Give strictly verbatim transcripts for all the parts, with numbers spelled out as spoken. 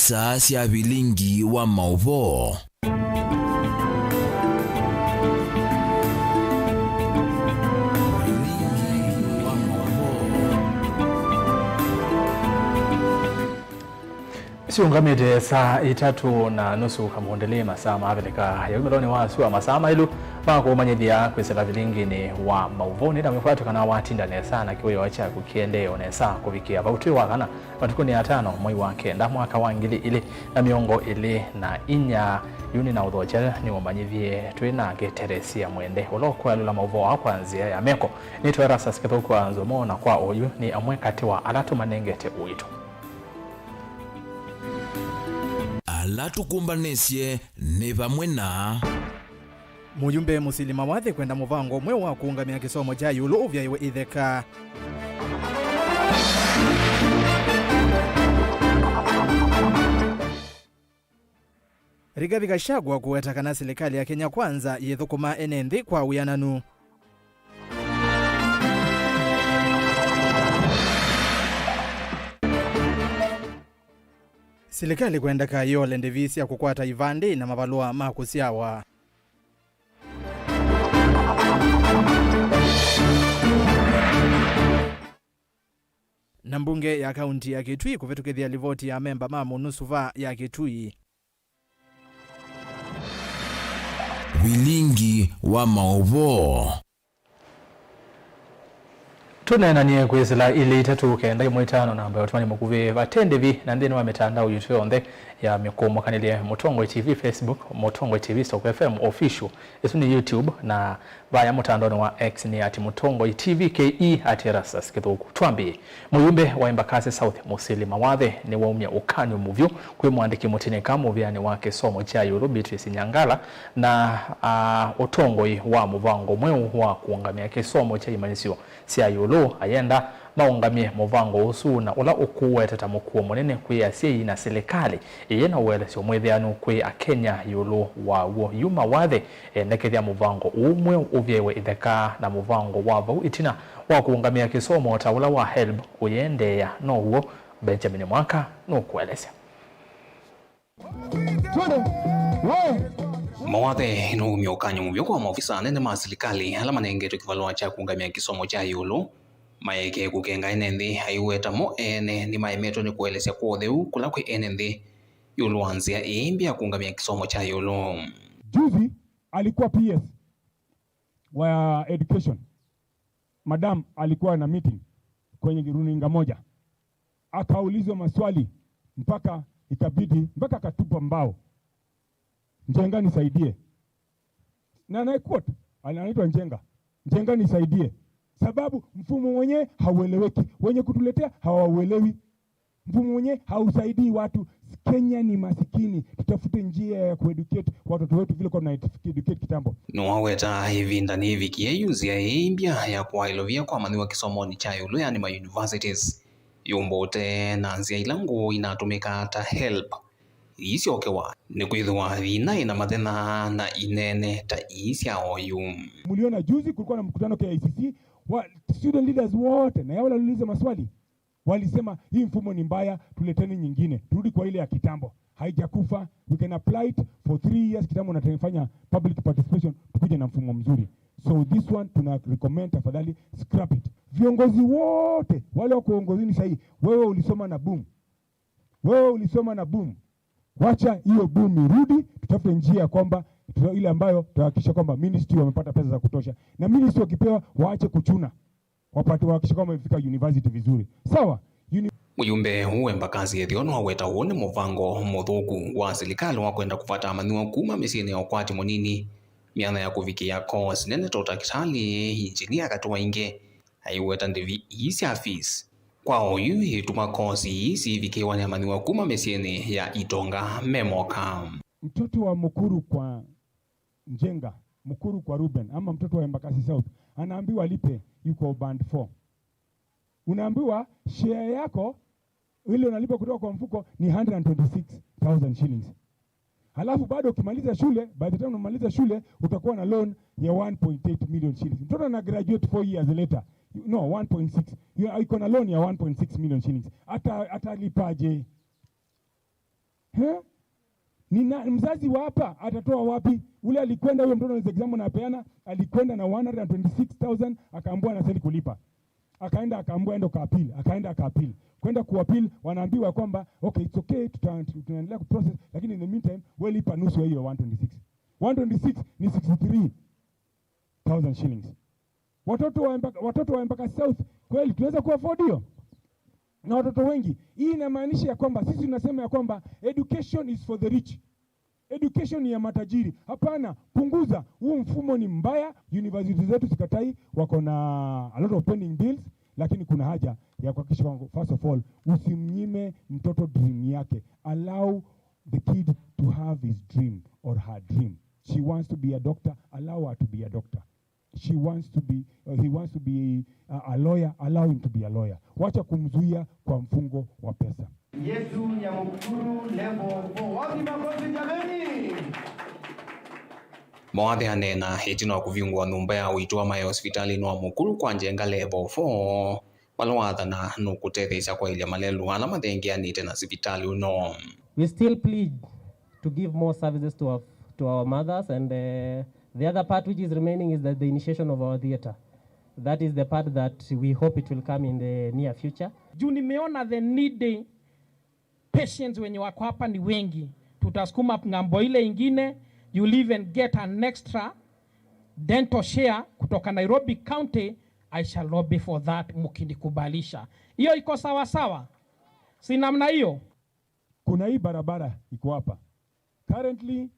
Saa sya vilingi wa maũvoo. Vilingi wa maũvoo. Siũngamĩte saa itatũ na nusu kamũndĩlĩ, masaa ma Avilika ya wumĩlonĩ wa sua, masaa maĩlu ma kũmanyĩthya kwĩsĩla vilinginĩ wa maũvoo. Nĩndamwĩkwatũ kana watinda nesa na kĩwĩoo kyaku kĩendee o nesa kũvikĩa vau twĩ wa kana. Matukũ nĩ atano mwei wa kenda mwaka wa ngili ilĩ na mĩongo ĩlĩ na inya. Yu nĩ na ũthokya nĩũmanyĩthye twĩ nake Teresia Mwende, ũla ũkũalyũla maũvoo aa kwa nzĩa ya meko. Nĩtwa Erastus Kĩthũku wa Nzomo, na kwa oyu nĩ amwe katĩ wa ala tũmanengete ũito. Ala tũkũmbanĩsye nĩ vamwe na Mũyumbe Mũsili Mawathi kwenda mũvango mweũ wa kũũngamĩa kĩsomo kya ĩũlũ ũvyaĩwe itheka. Rigathi Gachagua kũweta kana silikalĩ ya Kenya Kwanza yĩthũkũmaa ene nthĩ kwa wĩananu. Silikalĩ kwendeka yĩole ndĩvi sya kũkwata ivandĩ na mavalũa ma kũsyawa. Na mbunge ya kaunti ya Kitui kũvĩtũkĩthya livoti ya amemba ma MONUSUVA ya Kitui. Vilingi wa maũvoo. Tũneenanie kwĩsĩla ilĩ itatũ kenda ĩmwe itano namba ya ũtũmani mũkuvĩ vate ndĩvi na nthĩnĩ wa mĩtandao yitũ yonthe ya mĩkũũmũkanĩlye, Mũtongoi T V Facebook, Mũtongoi T V Stock F M Official. Ĩsu nĩ YouTube, na vaya mũtandaonĩ wa X nĩ at Mũtongoi T V K E, at Erastus Kĩthũku. Twambĩĩe. Mũyumbe wa Embakasi South, Mũsili Mawathe, nĩwaumya ũkany'o mũvyũ kwĩ mũandĩki mũtĩnĩka mũvĩanĩ wa kĩsomo kya ĩũlũ, Beatrice Nyangala, na, a, ũtongoi wa mũvango mweũ wa kũũngamĩa kĩsomo kya imanyĩsyo sya ĩũlũ, ayenda maũngamye mũvango ũsu na ũla ũkũweta ta mũkuo mũnene kwĩ asyai na silikalĩ ĩyĩ na ũelesyo mwĩthĩanu kwĩ Akenya ĩũlũ waw'o. Yu Mawathe enekethya mũvango ũũ mweũ ũvyaĩwe itheka na mũvango wa vau ĩtina wa kũũngamĩa kĩsomo ta ũla wa helb ũyĩendeea. Now'o Benjamin Mwaka nũkũelesya. Mawathe nũumya ũkany'o mũvyũ kwa maofisa anene ma silikalĩ ala manengetwe kĩvalũa kya kũũngamĩa kĩsomo kya ĩũlũ maeke kũkenga ene nthĩ, aiweta mo ene nĩmaemetwe nĩ kũelesya kwa ũtheu kũla kwĩ ene nthĩ ĩũlũ wa nzĩa ĩĩ mbya ya kũũngamĩa kĩsomo kya ĩũlũ. Juzi alikuwa P S wa education. Madam alikuwa na meeting kwenye runinga moja, akaulizwa maswali mpaka ikabidi, mpaka akatupa mbao, "Njenga nisaidie." Na, na I quote, ana-, anaitwa Njenga, "Njenga nisaidie, sababu mfumo wenyewe haueleweki, wenye kutuletea hawauelewi." Mfumo mwenyewe hausaidii watu. Kenya ni masikini, tutafute njia ya kueducate watoto wetu vile kwa educate kitambo. Nĩwaweta ĩvinda nĩĩvikie yu nzĩa ĩĩ mbya ya kũaĩlovya kwa amanyĩw'a kĩsomonĩ kya ĩũlũ, yani ma universities, yũmbũte na nzĩa ila ngũũ inatũmĩkaa ta helb iisyokewa, nĩkwĩthĩwa yinaĩ na mathĩna na inene ta ii sya oyu. Mliona juzi kulikuwa na mkutano K I C C, wa student leaders wote na yao waliuliza maswali. Walisema, "Hii mfumo ni mbaya, tuleteni nyingine. Turudi kwa ile ya kitambo. Haijakufa, we can apply it for three years, kitambo unafanya public participation, tukuje na mfumo mzuri." So this one tuna recommend, tafadhali scrap it. Viongozi wote wale wako uongozini sahii, wewe ulisoma na boom. Wewe ulisoma na boom. Wacha hiyo boom irudi, tutafute njia ya kwamba tuta-, ile ambayo tutahakikisha kwamba ministry wamepata pesa za kutosha. Na ministry wakipewa, waache kuchuna. Wapate, wahakikisha kwamba wamefika university vizuri. Sawa? Uni- Mũyumbe ũũ Embakasi Ĩtheo nĩwaweta ũũ nĩ mũvango mũthũku wa silikalĩ wa kwenda kũvata amanyĩw'a kuma mĩsyĩnĩ ya ũkwati mũnini, myanya ya kũvikĩa kosi nene ta ũtakĩtalĩ, injinia katĩ wa ingĩ. Aiweta ndĩvi ii sya fees kwa oyu ituma kosi ii sivikĩwa nĩ amanyĩw'a kuma mĩsyĩnĩ ya itonga me moka. Mtoto wa Mukuru kwa Njenga, Mukuru kwa Ruben, ama mtoto wa Embakasi South, anaambiwa alipe, yuko band four. Unaambiwa share yako ile unalipa kutoka kwa mfuko ni hundred and twenty-six thousand shillings. Halafu bado ukimaliza shule, by the time unamaliza shule, utakuwa na loan ya one point eight million shillings. Mtoto ana graduate four years later. No, one point six. Yu-, iko na loan ya one point six million shillings. Ata-, atalipaje? Huh? Ni na, mzazi wa hapa atatoa wapi? Ule alikwenda, huyo mtoto, example napeana, alikwenda na one hundred twenty-six thousand, akaambiwa anastahili kulipa. Akaenda akaambiwa enda ukaapili, akaenda akaapili. Kwenda kuapili, wanaambiwa kwamba, "Okay, it's okay, tuta-, tunaendelea kuprocess, lakini in the meantime, wewe lipa nusu ya hiyo one twenty-six." One twenty-six ni sixty-three thousand shillings. Watoto wa Embaka, watoto wa Embaka South, kweli tunaweza kuafford hiyo? Na watoto wengi. Hii inamaanisha ya kwamba sisi tunasema ya kwamba education is for the rich. Education ni ya matajiri. Hapana, punguza. Huu mfumo ni mbaya. University zetu, sikatai, wako na a lot of pending bills, lakini kuna haja ya kuhakikisha kwamba, first of all, usimnyime mtoto dream yake. Allow the kid to have his dream or her dream. She wants to be a doctor, allow her to be a doctor. She wants to be, uh, he wants to be a, a lawyer, allow him to be a lawyer. Wacha kumzuia kwa mfungo wa pesa. Yetu ya Mukuru level four. Wapi makofi jameni? Mawathe aneena ĩtina wa kũvingũa nyũmba ya ũiiti wa maeo sivitalĩnĩ wa Mukuru kwa Njenga level four, vala waathana nũkũtetheesya kwaĩlya malelũ ala mathengeanĩte na sivitalĩ ũno. We still plead to give more services to our, to our mothers, and, uh, the other part which is remaining is the, the initiation of our theatre. That is the part that we hope it will come in the near future. Juu nimeona the needy patients wenye wako hapa ni wengi. Tutasukuma ng'ambo ile ingine, you'll even get an extra dental share kutoka Nairobi County. I shall lobby for that mkinikubalisha. Hiyo iko sawa sawa? Si namna hiyo? Kuna hii barabara iko hapa. Currently,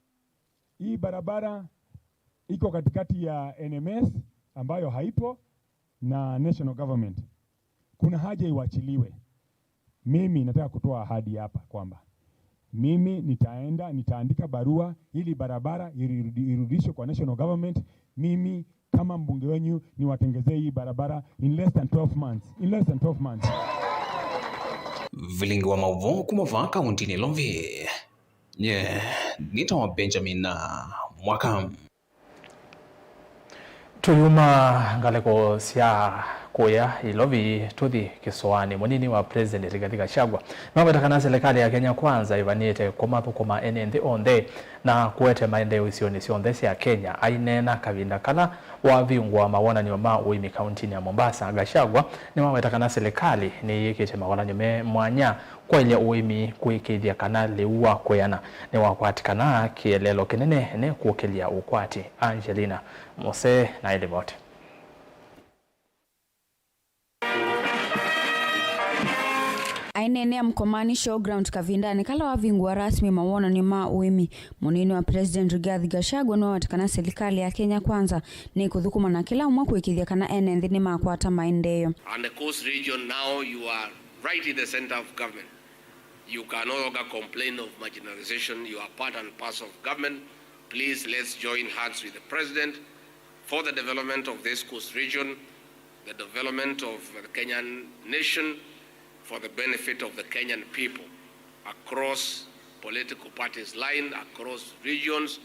hii barabara iko katikati ya N M S ambayo haipo na national government. Kuna haja iwachiliwe. Mimi nataka kutoa ahadi hapa kwamba mimi nitaenda, nitaandika barua ili barabara irudi-, irudishwe kwa national government. Mimi kama mbunge wenyu niwatengezee hii barabara in less than twelve months. In less than twelve months. Vilingi wa maũvoo kuma vaa kauntinĩ Ilovi. Nye nĩtawa Benjamin Mwaka. Tũyuma ngalĩko sya kũya Ilovi tũthi kĩsoanĩ, mũnini wa President Rigathi Gachagua nĩwaweta kana silikalĩ ya Kenya Kwanza ĩvanĩte kũmathũkũma ene nthĩ onthe na kũete maendeeo isionĩ syonthe sya Kenya. Aineena kavinda kala wavingũa mawonany'o ma ũĩmi kauntinĩ ya Mombasa, Gachagua nĩwaweta kana silikalĩ nĩyĩkĩte mawonany'o me mwanya kwaĩlya ũĩmi kũĩkĩĩthya kana lĩu wa kwĩana nĩwakwatĩkana, kĩeleelo kĩnene nĩ kũkĩlya ũkwati. Angelina Mose na ĩlivoti. Aineenea Mkomani Showground kavindanĩ kala wavingũa rasmi mawonany'o ma ũĩmi, mũnini wa President Rigathi Gachagua nĩwaweta kana silikalĩ ya Kenya Kwanza nĩkũthũkũma na kĩla ũmwe kũĩkĩĩthya kana ene nthĩ nĩmakwata maendeeo. And the coast region now, you are right in the center of government. You can no longer complain of marginalization. You are part and parcel of government. Please, let's join hands with the president for the development of this coast region, the development of the Kenyan nation, for the benefit of the Kenyan people, across political parties line, across regions,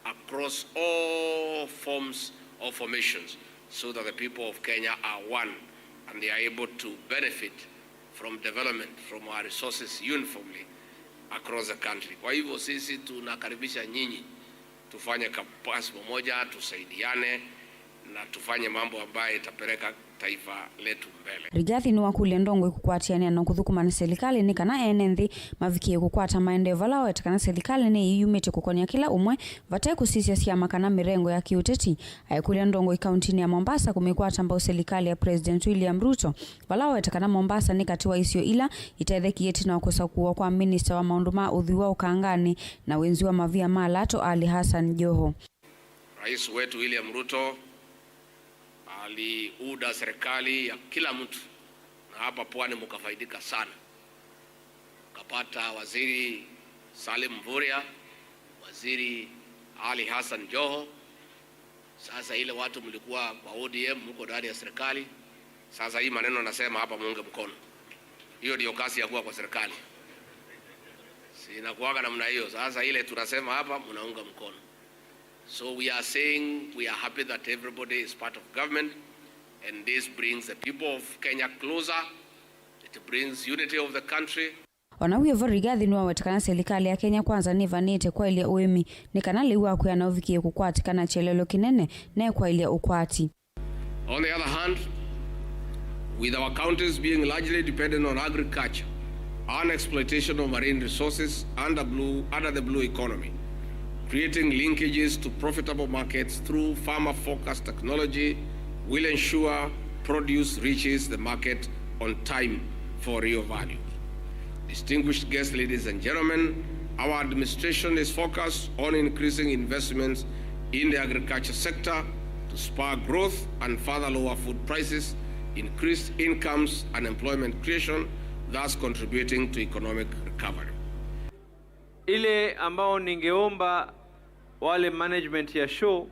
across all forms of formations, so that the people of Kenya are one and they are able to benefit from development, from our resources uniformly across the country. Kwa hivyo sisi tunakaribisha nyinyi tufanye kazi pamoja, tusaidiane na tufanye mambo ambayo itapeleka taifa letu mbele. Rigathi nĩwakũlya ndongoi kũkwatĩanĩa na kũthũkũma na silikalĩ nĩ kana ene nthĩ mavikĩe kũkwata maendeeo, vala waweta kana silikalĩ nĩyĩyumĩtye kũkonĩa kĩla ũmwe vate kũsisya syama kana mĩrengo ya kĩũteti. Aikũlya ndongoi kauntinĩ ya Mombasa kũmĩkwata mbau silikalĩ ya President William Ruto, vala waweta kana Mombasa nĩ katĩ wa isio ila itethekie ĩtina wa kũsakũwa kwa minista wa maũndũ ma ũthwii wa ũkanganĩ na wĩnzi wa mavia ma lato Ali Hassan Joho. Rais wetu William Ruto aliunda serikali ya kila mtu, na hapa pwani mkafaidika sana. Mkapata waziri Salim Mvurya, waziri Ali Hassan Joho. Sasa ile watu mlikuwa kwa O D M, mko ndani ya serikali. Sasa hii maneno nasema hapa, muunge mkono. Hiyo ndio kazi ya kuwa kwa serikali. Si inakuwaga namna hiyo. Sasa ile tunasema hapa, mnaunga mkono. So we are saying we are happy that everybody is part of government, and this brings the people of Kenya closer. It brings unity of the country. O na wĩ vo, Rigathi nĩwaweta kana silikalĩ ya Kenya Kwanza nĩvanĩte kwaĩlya ũĩmi nĩ kana lĩu wa kwĩana ũvikĩe kũkwatĩka na kyelelo kĩnene na kwaĩlya ũkwati. On the other hand, with our counties being largely dependent on agriculture and exploitation of marine resources under blue, under the blue economy, creating linkages to profitable markets through farmer-focused technology will ensure produce reaches the market on time for real value. Distinguished guests, ladies and gentlemen, our administration is focused on increasing investments in the agriculture sector to spur growth and further lower food prices, increased incomes and employment creation, thus contributing to economic recovery. Ile ambao ningeomba wale management ya show,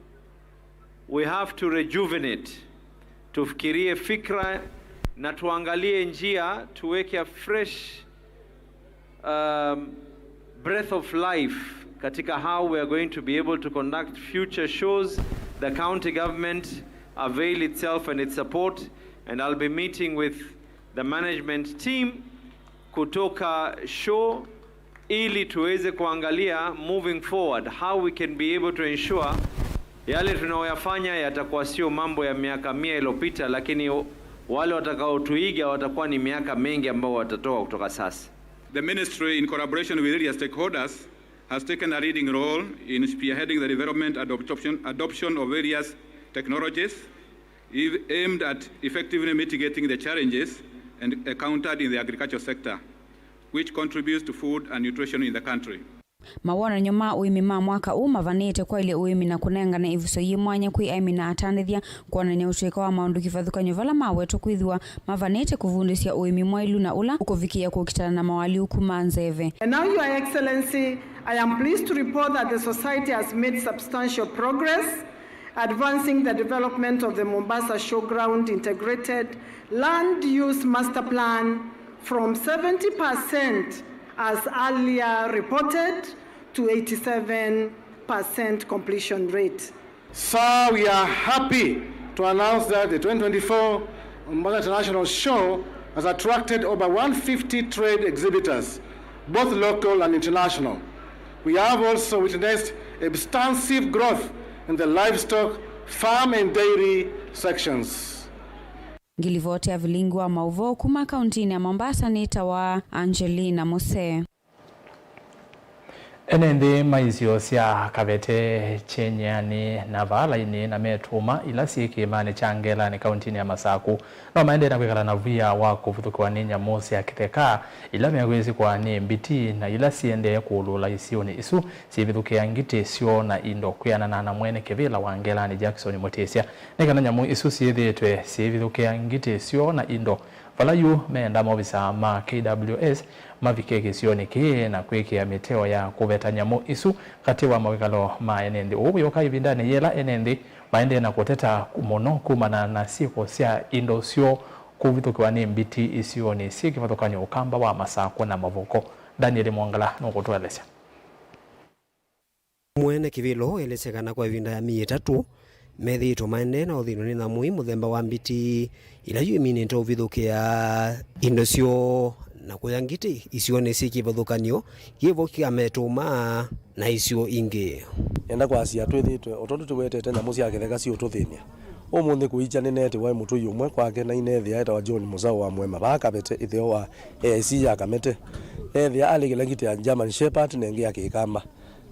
we have to rejuvenate, tufikirie fikra na tuangalie njia, tuweke a fresh, um, breath of life katika how we are going to be able to conduct future shows. The county government avail itself and its support, and I'll be meeting with the management team kutoka show ili tuweze kuangalia moving forward how we can be able to ensure yale tunayoyafanya yatakuwa sio mambo ya miaka mia iliyopita, lakini wale watakaotuiga watakuwa ni miaka mengi ambao watatoka kutoka sasa. The ministry, in collaboration with various stakeholders, has taken a leading role in spearheading the development and adoption, adoption of various technologies aimed at effectively mitigating the challenges and encountered in the agricultural sector, which contributes to food and nutrition in the country. Mawonany'o ma ũĩmi ma mwaka ũũ mavanĩte kwaĩlya ũĩmi na kũnengane ĩvuso yĩ mwanya kwĩ aĩmi na atandĩthya kwonany'a ũtũĩka wa maũndũ kĩvathũkany'o vala mawetwa kwĩthĩwa mavanĩte kũvundĩsya ũĩmi mwaĩlu na ũla ũkũvikĩĩa kũkitana na moalyũku ma nzeve. And now, Your Excellency, I am pleased to report that the society has made substantial progress advancing the development of the Mombasa Showground Integrated Land Use Master Plan from seventy percent as earlier reported to eighty-seven percent completion rate. So we are happy to announce that the twenty twenty-four Mombasa International Show has attracted over one fifty trade exhibitors, both local and international. We have also witnessed extensive growth in the livestock, farm and dairy sections. Ngilivoti ya vilingi wa maũvoo kuma kauntinĩ ya Mombasa nĩtawa Angelina Musee. Ene nthĩ ma isio sya Kavete, Kyenyeani na Vaalainĩ na Metũma ila syĩ kĩĩmanĩ kya Ngelanĩ kauntinĩ ya Masaku no maendee na kwĩkala na via wa kũvithũkĩwa nĩ nyamũ sya kĩtheka ila mekwĩsĩkwa nĩ mbiti na ila siendee kũũlũla isionĩ isu syĩvithũkĩa ngitĩ syoo na indo. Kwĩanana na mwene kĩvĩla wa Ngelanĩ Jackson Mũtĩsya, nĩ kana nyamũ isu syĩthĩĩtwe syĩvithũkĩa ngitĩ syoo na indo, vala yu meenda maovisaa ma K W S mavike kĩsionĩ kĩĩ na kwĩkĩa mĩteo ya kũveta nyamũ isu katĩ wa mawĩkalo ma ene nthĩ. Ũu wĩũka ĩvindanĩ yĩla ene nthĩ maendee na kũteta mũno kumana na syĩko sya indo syoo kũvithũkĩwa nĩ mbiti isionĩ syĩ kĩvathũkany'o Ũkamba wa Masakũ na Mavoko. Daniel Mwongela nũkũtũelesya. Mwene kĩvĩla ũelesya kana kwa ĩvinda ya myei ĩtatũ, methĩĩtwe maendee na ũthĩnw'a nĩ nyamũ ii mũthemba wa mbiti, ila yu iminĩte ũvithũkĩa indo syoo na kũya ngitĩ isionĩ syĩ kĩvathũkany'o kĩvo kya Metũma na isio ingĩ. Nenda kwasya twĩthĩĩtwe o tondũ tũwetete nyamũ sya kĩtheka siũtũthĩny'a. Ũmũnthĩ kũikya nĩneetĩwa nĩ mũtũi ũmwe kwake na ineethĩa etawa John Mũsaũ wa Mũema vaa Kavete, ĩtheo wa A I C ya Kamete. Neethĩa alĩkĩla ngitĩ ya German Shepherd na ĩngĩ ya Kĩkamba.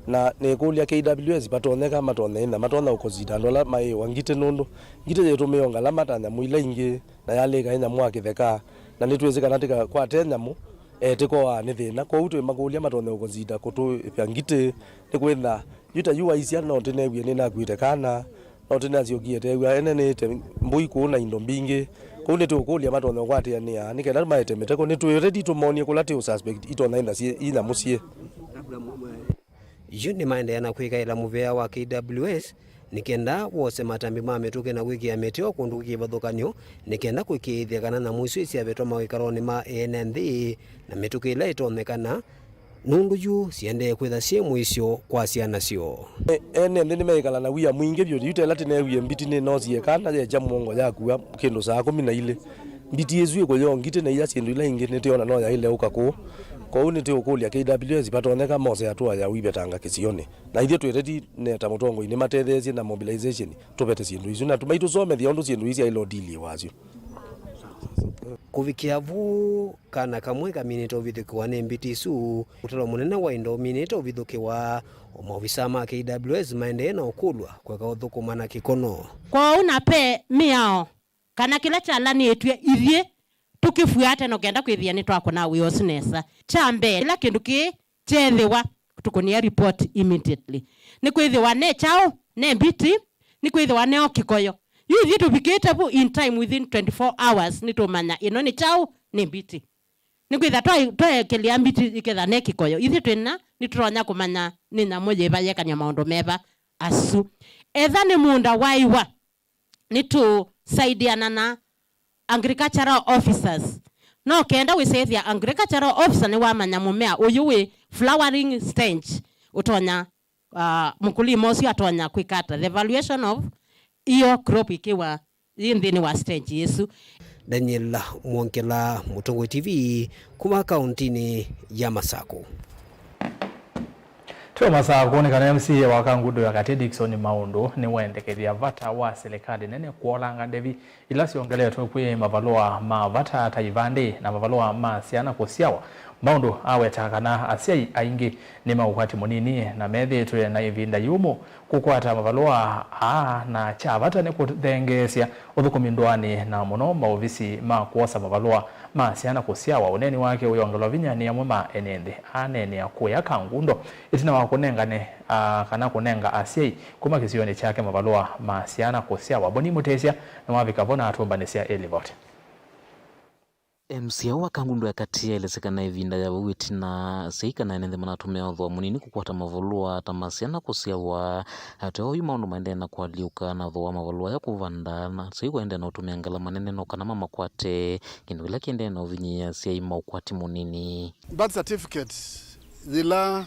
Na nĩkũlya K W S, vatonyeka matonye ĩna matonya ũkũsita andũ ala maĩĩwa ngitĩ, nũndũ ngitĩ yĩtũmĩawa ngalama ta nyamũ ila ingĩ, na yalĩka ĩ nyamũ wa kĩtheka, na nĩtwĩsĩ kana tĩkakwate nyamũ etĩkoaa nĩ thĩna. Kwoou twĩmakũlya matonye ũkũsita kũtũĩvya ngitĩ, nĩkwĩtha yu ta yu waisya, no tĩneewie nĩnakuĩte kana, no tĩnasyokie teew'a ene nĩĩte mbũi kũũ na indo mbingĩ. Kwoou nĩtũũkũlya matonye ũkwatĩanĩa nĩ kenda maete mĩteko. Nĩtwĩ ready tũmonie kũla tĩ ũsuspect itonya ĩtha syĩ, i nyamũ syĩ. Yu nĩmaendeea na kwĩkaĩla mũvea wa K W S nĩ kenda wose matambĩ ma mĩtũkĩ na kwĩkĩa mĩteo kũndũ kwĩ kĩvathũkany'o, nĩ kenda kũĩkĩĩthya kana nyamũ isu isyavetwa mawĩkalonĩ ma ene nthĩ na mĩtũkĩ ĩla ĩtonyekana, nũndũ yu siendee kwĩtha syĩ mũisyo kwa syana syoo. E-, ene nthĩ nĩmeĩkala na wia mwingĩ vyũ. Yu tela tĩneewie mbiti nĩnoosie kana yekya mũongo yakua kĩndũ saa kũmi na ilĩ. Mbiti ĩsu ĩkũyoo ngitĩ na iya syĩndũ ila ingĩ nĩtĩona no yaĩle ũka kũũ. Kwoou nĩtũũkũlya K W S vatonyeka mose atũa ya ũivetanga kĩsionĩ. Na ithyĩ twĩ ateti, ne ta mũtongoi, nĩmatetheesye na mobilization tũvete syĩndũ isu, na tũmaitũsomethya ũndũ syĩndũ ii syaĩle ũtilĩĩ wasyo. Kũvikĩa vu, kana kamwe kaminĩte ũvithũkĩwa nĩ mbiti isu, ũtalo mũnene wa indo ũminĩte ũvithũkĩwa, o maovisaa ma K W S maendee na ũkũlw'a kweka ũthũkũma na kĩkono. Kwoou na pe mĩao kana kĩla kyalanĩtw'e ithyĩ tũkĩfuate no kenda kwĩthĩa nĩtwakũna wĩa ũsu nesa. Kya mbee, kĩla kĩndũ kĩĩ kyeethĩwa, tũkũnĩa report immediately. Nĩkwĩthĩwa ne kyaũ, ne mbiti, nĩkwĩthĩwa neo kĩkoyo. Yu ithyĩ tũvikĩte vu in time, within twenty-four hours, nĩtũmanya ĩno nĩ kyaũ, nĩ mbiti. Nĩkwĩthĩa twa-, tweekelea mbiti iketha ne kĩkoyo, ithyĩ twĩna, nĩtũtonya kũmanya nĩ nyamũ yĩva yekany'a maũndũ meva asu. Etha nĩ mũũnda waĩwa, nĩtũsaidiana na agricultural officers. No kenda wĩsethya agricultural officer nĩwamanya mũmea ũyũ wĩ flowering stage, ũtonya, uh, mũkulima ũsu atonya kwĩka ata the valuation of iyo crop ĩkĩwa yĩ nthĩnĩ wa stage ĩsu. Daniel Mwongela, Mũtongoi T V, kuma kauntinĩ ya Masakũ. Tũmasakũnĩ kana M C A wa Kangundo ya Katĩ Dickson Maũndũ nĩwendekethya vata wa silikalĩ nene kwolanga ndevi ila syongeletwe kwĩ mavalũa ma vata ta ivandĩ na mavalũa ma syana kũsyawa, maũndũ aweta kana asyai aingĩ nĩ ma ũkwati mũnini na methĩĩtwe na ĩvinda yũmũ kũkwata mavalũa aa, na kya vata nĩ kũthengeesya ũthũkũmi ndũanĩ na mũno maovisi ma kwosa mavalũa ma syana kũsyawa. Ũneeni wake ũyongelwa vinya nĩ amwe ma ene nthĩ aneenea kũya Kangundo ĩtina wa kũnengane, a, kana kũnenga asyai kuma kĩsionĩ kyake mavalũa ma syana kũsyawa. Boni Mũtĩsya nĩwavika vo na atũmbanĩsya ĩ livoti. M C A wa Kangundo ya Katĩ aelesya kana ĩvinda ya vau ĩtina, asyai kana ene nthĩ manatũmĩa ũthooa mũnini kũkwata mavalũa ta ma syana kũsyawa. Ate oyu maũndũ maendee na kũalyũka na thooa wa mavalũa ya kũvanda, na asyai kũendee na ũtũmĩa ngalama nene no kana mamakwate, kĩndũ kĩla kĩendee na ũvinyĩĩa asyai ma ũkwati mũnini. Birth certificate yĩla,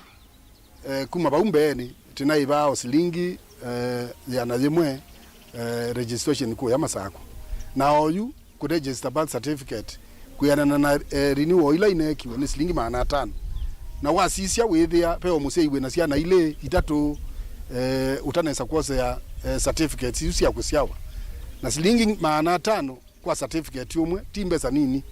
eh, kuma vau mbeenĩ, tĩnaĩvaa o silingi, eh, ĩana yĩmwe, eh, registration kũya Masakũ. Na oyu kũregister birth certificate kwĩanana na, eh, renewal ila ineekiwe nĩ silingi maana atano. Na wasisya wĩthĩa ve o mũsyai wĩna syana ilĩ, itatũ, eh, ũtanesa kwosea, eh, certificates isu sya kũsyawa. Na silingi maana atano kwa certificate ũmwe ti mbesa nini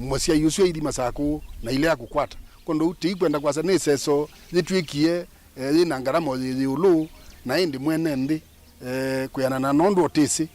mũsyai ũsu aithi Masakũ na ilea kũkwata. Kwondũ ũu tĩikwenda kwasya nĩ ĩseso yĩtw'ĩkie, eh, yĩna ngarama yĩ ĩũlũ na ĩndĩ mwene nthĩ, eh, kwĩanana na ũndũ ũtĩsĩ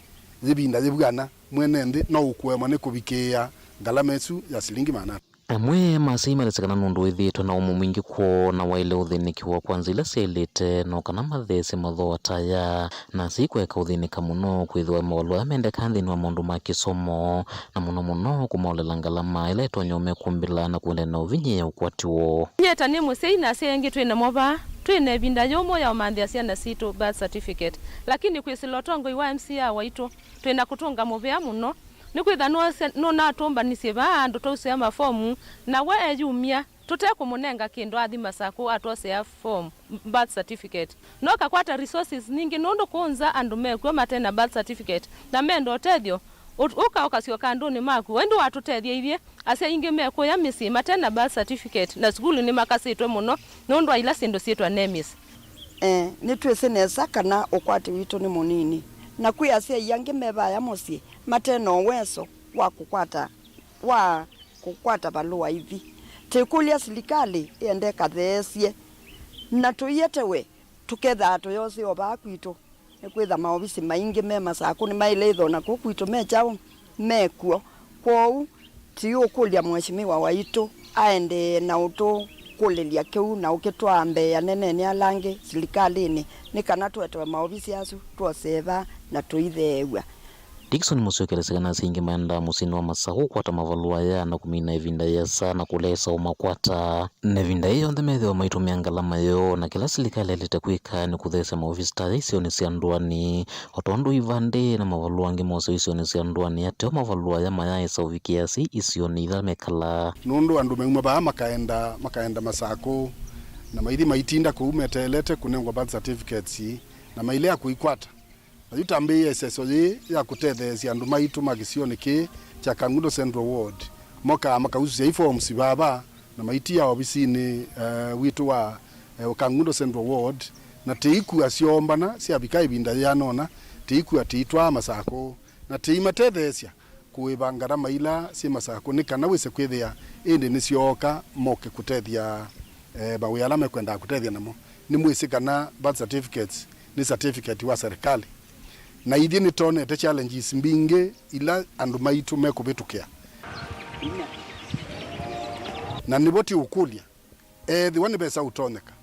yĩvinda yĩvw'ana, mwene nthĩ no ũkũemwa nĩ kũvikĩĩa ngalama ĩsu ya silingi maana atano. Amwe ma asyai malesya kana nũndũ wĩthĩĩtwe na ũmũ mwingĩ kwoo na waĩle ũthĩnĩkĩwa kwa nzĩa ila syaĩlĩte, no kana matheesye mathooa ta aya, na asyai kũeka ũthĩnĩka mũno kwĩthĩwa mavalũa aya mendekaa nthĩnĩ wa maũndũ ma kĩsomo, na mũno mũno kũmaolela ngalama ĩla ĩtonya ũmekũmbĩla na kũendeea na ũvinyĩĩa ũkwati woo. Nyie ta nĩ mũsyai na asyai angĩ twĩ namo vaa, twĩ na ĩvinda yũmũ ya ũmanthĩa syana sitũ birth certificate, lakini kwĩsĩla ũtongoi wa M C A waitũ, twĩ na kũtũnga mũvea mũno. Nĩkwĩtha nũnatũmbanisye vaa andũ twausũĩa mafomu, na we eyumya, tũte kũmũnenga kĩndũ athi Masakũ atwosea form, birth certificate. No kakwata resources ningĩ nũndũ kũũ nza andũ mekw'o mate na birth certificate, na menda ũtethyo, ũt-, ũka ũkasyoka andũnĩ maku. Ĩndĩ watũtethya ithyĩ, asyai aingĩ mekũya mĩsyĩ mate na birth certificate, na sukulu nĩmakasĩtwe mũno nũndũ wa ila syĩndũ syĩtwa NEMIS. Ĩĩ, nĩtwĩsĩ nesa kana ũkwati witũ nĩ mũnini, na kwĩ asyai angĩ me vaya mũsyĩ mate na ũweso wa kũkwata, wa kũkwata valũa ithi. Tĩkũlya silikalĩ ĩende ĩkatheesye, na tũietewe tũkethaa tũyosĩ o vaa kwitũ, nĩkwĩtha maovisi maingĩ me Masakũ nĩmaĩle ĩthona kũu kwitũ me kyaũ, me kw'o. Kwoou, tĩũkũlya Mheshimiwa waitũ aendee na ũtũkũlĩlya kĩu na ũkĩtwaa mbee aneneni ala angĩ silikalĩnĩ, nĩ kana tũetewe maovisi asu twosee vaa na tũitheew'a. Dickson Mũsyoki alesya kana asyai aingĩ maendaa mũsyĩnĩ wa Masakũ kũkwata mavalũa aya na kũmina ĩvinda yĩasa na kũlea ĩsaũ makwata. Na ĩvinda yĩĩ yonthe methĩwa maitũmĩa ngalama yoo, na kĩla silikalĩ yaĩlĩte kwĩka nĩ kũtheesya maovisi ta aya isionĩ sya ndũanĩ. O tondũ ivandĩ na mavalũa angĩ mosewa isionĩ sya ndũanĩ, ateo mavalũa aya mayaaĩsa ũvikĩa asyai isionĩ ila mekalaa. Nũndũ andũ meuma vaa makaenda, makaenda Masakũ, na maithi maitinda kũu meteelete kũnengwa birth certificates, na mailea kũikwata. Na yu tambĩĩe ĩseso yĩĩ ya kũtetheesya andũ maitũ ma kĩsionĩ kĩĩ kya Kangundo Central Ward, mokaa makaususya i forms vava, na maitia ovisinĩ, eh, witũ wa, eh, Kangundo Central Ward, na tĩikua syoombana syavika ĩvinda yĩana ũna, tĩikua tĩitwaa Masakũ, na tĩimatetheesya kũĩva ngarama ila syĩ Masakũ nĩ kana wĩse kwĩthĩa ĩndĩ nĩsyooka moke kũtethya, eh, mawĩa ala mekwendaa kũtethya namo. Nĩmwĩsĩ kana birth certificates nĩ certificate wa serikali, na ithyĩ nĩtonete challenges mbingĩ ila andũ maitũ mekũvĩtũkĩa, na nĩvo tĩũkũlya, ethĩwa nĩvesa ũtonyeka,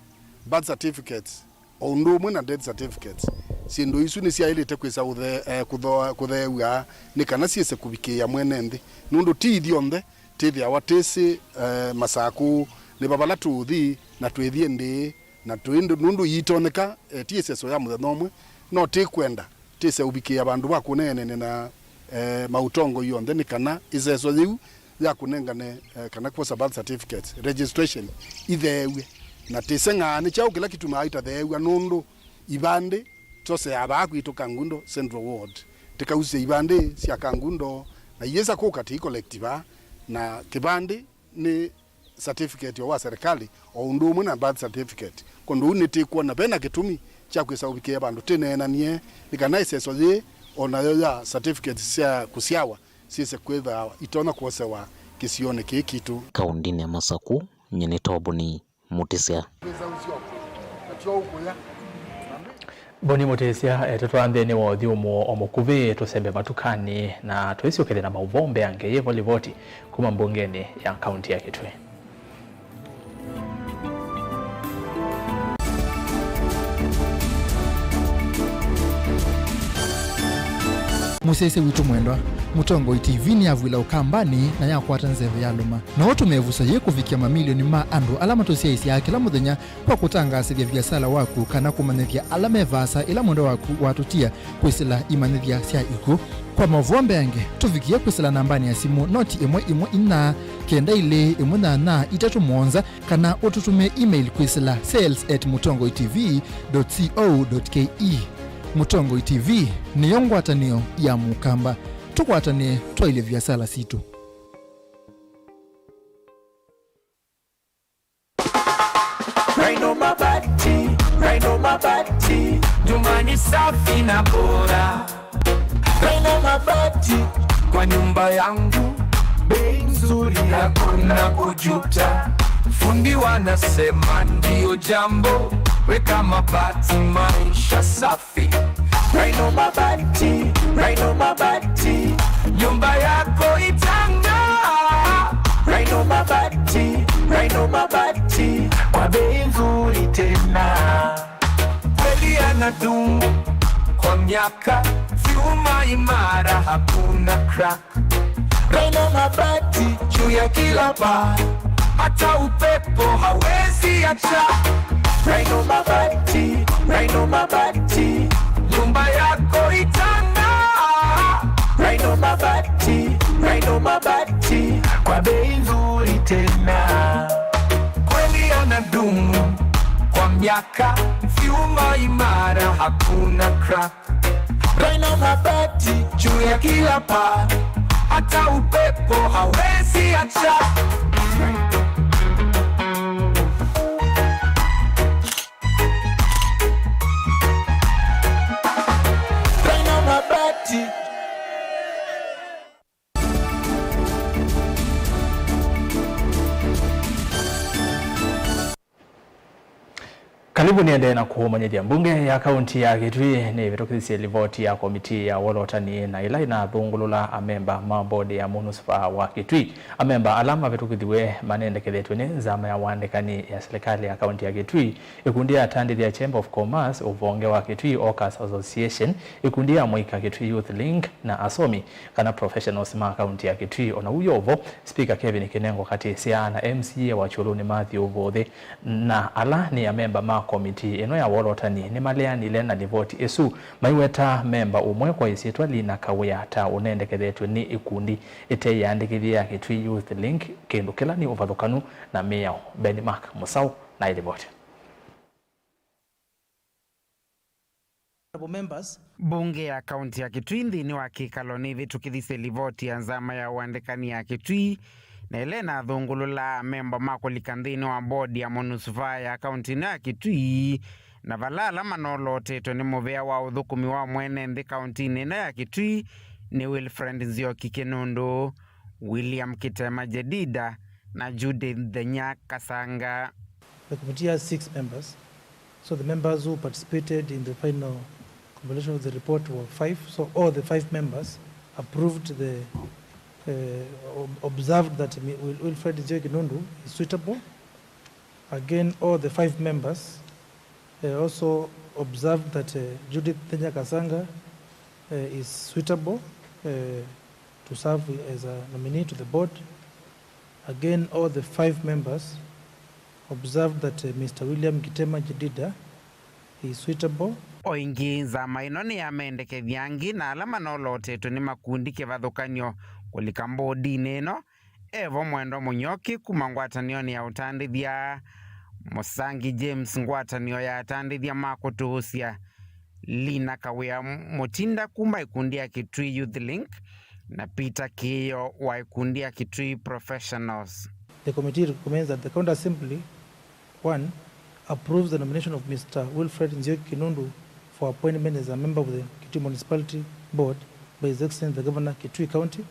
birth certificates o ũndũ ũmwe na death certificates, syĩndũ isu nĩsyaĩlĩte kwĩsa ũthe-, eh, kũthoa-, kũtheew'a nĩ kana syĩse kũvikĩĩa mwene nthĩ, nũndũ ti ithyonthe tĩthĩawa tĩsĩ, eh, Masakũ nĩ va vala tũũthi na twĩthie ndĩĩ, na twĩ ndũ-, nũndũ iitonyeka, eh, ti ĩseso ya mũthenya ũmwe, no tĩkwenda tĩse ũvikĩĩa vandũ va kũneenene na, eh, maũtongoi onthe nĩ kana ĩseso yĩu ya kũnengane, eh, kana kwosa birth certificates, registration, itheew'e. Na tĩseng'aa nĩ kyaũ kĩla kĩtumaa itatheew'a, nũndũ ivandĩ twoseaa vaa kwitũ Kangundo Central Ward, tĩkausye ivandĩ sya Kangundo, na iyĩsa kũka tĩikolekti vaa, na kĩvandĩ nĩ certificate o wa serikali, o ũndũ ũmwe na birth certificate. Kwondũ ũu nĩtĩkwona vena kĩtumi kya kwĩsa ũvikĩĩa vandũ tĩneenanie, nĩ kana ĩseso yĩĩ o nayo ya certificate sya kũsyawa syĩse kwĩthaa itonya kwosewa kĩsionĩ kĩĩ kitũ. Kaũndĩnĩ ya Masakũ, nyie nĩ Toboni Mũtĩsya. Boni Mũtĩsya, eh, tũtwaa nthĩnĩ wa ũthyũmũo o mũkuvĩ, tũsembe matukanĩ na tũisyokethya na maũvoo mbeange yĩvo livoti kuma mbungenĩ ya kaunti ya Kitui. Mũsyaĩĩsya witũ mwendwa, Mũtongoi T V nĩyavw'ĩla Ũkambanĩ na yakwata nzeve yalũma. No ũtũmĩe ĩvuso yĩĩ kũvikĩa mamilioni ma andũ ala matũsyaĩĩsyaa kĩla mũthenya kwa kũtangaasĩthya viasala waku kana kũmanyĩthya ala me vaasa ĩla mwendwa waku watũtia kwĩsĩla imanyĩthya sya ikw'ũ. Kwa maũvoo mbeange, tũvikĩe kwĩsĩla nambanĩ ya simũ noti ĩmwe ĩmwe inya kenda ilĩ ĩmwe nyanya itatũ mũonza, kana ũtũtũmĩe email kwĩsĩla sales at mũtongoi T V dot co dot K E. Mũtongoi T V nĩyo ngwatanĩo ya Mũkamba. Tũkwatanĩe twaĩlye viasala sitũ. Rhino Mabati, Rhino Mabati, nyumba ni safi na bora. Rhino Mabati, kwa nyumba yangu, bei nzuri, hakuna kujuta. Fundi wanasema ndio jambo, weka mabati, maisha safi. Rhino Mabati, Rhino Mabati, nyumba yako itang'aa. Rhino Mabati, Rhino Mabati, kwa bei nzuri tena. Kweli yanadumu kwa miaka, vyuma imara, hakuna crack. Rhino Mabati juu ya kila paa, hata upepo hawezi acha. Rhino Mabati, Rhino Mabati, nyumba yako itang'aa. Rhino Mabati, Rhino Mabati, kwa bei nzuri tena. Kweli yanadumu kwa miaka, vyuma imara, hakuna crack. Rhino Mabati juu ya kila paa, hata upepo hawezi acha. Rhino Mabati. Karibu nĩendee na kũũmanyĩthya. Mbunge ya kaunti ya Kitui nĩĩvĩtũkĩthisye livoti ya komitii ya wolotani na ĩla ĩnathũngũlũla amemba ma bodi ya munusipaa wa Kitui. Amemba ala mavĩtũkĩthiw'e manendekethetw'e nĩ nzama ya ũandĩkani ya silikalĩ ya kaunti ya Kitui, ĩkundi ya atandĩthya Chamber of Commerce, ũvonge wa Kitui Hawkers Association, ĩkundi ya mũika Kitui Youth Link, na asomi kana professionals ma kaunti ya Kitui. O na ũu yo vo, Speaker Kevin Kinengo Katisya na M C A wa Kyulu nĩmathiĩ ũvũthĩ, na ala nĩ amemba ma komitii ĩno ya wolotani nĩmaleanile na livoti ĩsu, maiweta memba ũmwe kwa ĩsyĩtwa Lina Kawĩa ta ũnendekethetw'e nĩ ĩkundi ĩte yĩandĩkĩthye ya Kitui Youth Link, kĩndũ kĩla nĩ ũvathũkanu na mĩao. Ben Mark Mũsaũ na ĩlivoti. Honorable members. Mbunge ya kaunti ya Kitui nthĩnĩ wa kĩkalo nĩvĩtũkĩthisye livoti ya nzama ya ũandĩkani ya Kitui na ĩla ĩnathũngũlũlaa amemba ma kũlika nthĩnĩ wa board ya MONUSVA ya kaunti ĩno ya Kitui, na vala ala manolotetwe nĩ mũvea wa ũthũkũmi wa mwene nthĩ kauntinĩ ĩno ya Kitui nĩ Wilfred Nzioki Kinundu, William Kitema Jedida, na Judith Thenya Kasanga. The committee has six members. So the members who participated in the final compilation of the report were five. So all the five members approved the, uh, ob- observed that Mi- Wil- Wilfred Nzioki Kinundu is suitable. Again, all the five members uh, also observed that uh, Judith Thenya Kasanga uh, is suitable uh, to serve as a nominee to the board. Again, all the five members observed that uh, Mister William Kitema Jedida is suitable. O ĩngĩ, nzama ĩno nĩyamendekethya angĩ na ala manolotetwe nĩ makundi kĩvathũkany'o kũlika mbondinĩ ĩno, evo Mwendwa Mũnyoki kuma ngwatanĩonĩ ya ũtandĩthya, Mũsangi James ngwatanĩo ya atandĩthya ma kũtũũsya, Lina Kawĩa Mũtinda kuma ĩkundi ya Kitui Youth Link, na Peter Kĩĩo wa ĩkundi ya Kitui Professionals. The committee recommends that the County Assembly, one, approves the nomination of Mister Wilfred Nzioki Kinundu for appointment as a member of the Kitui Municipality Board by His Excellency the Governor, Kitui County.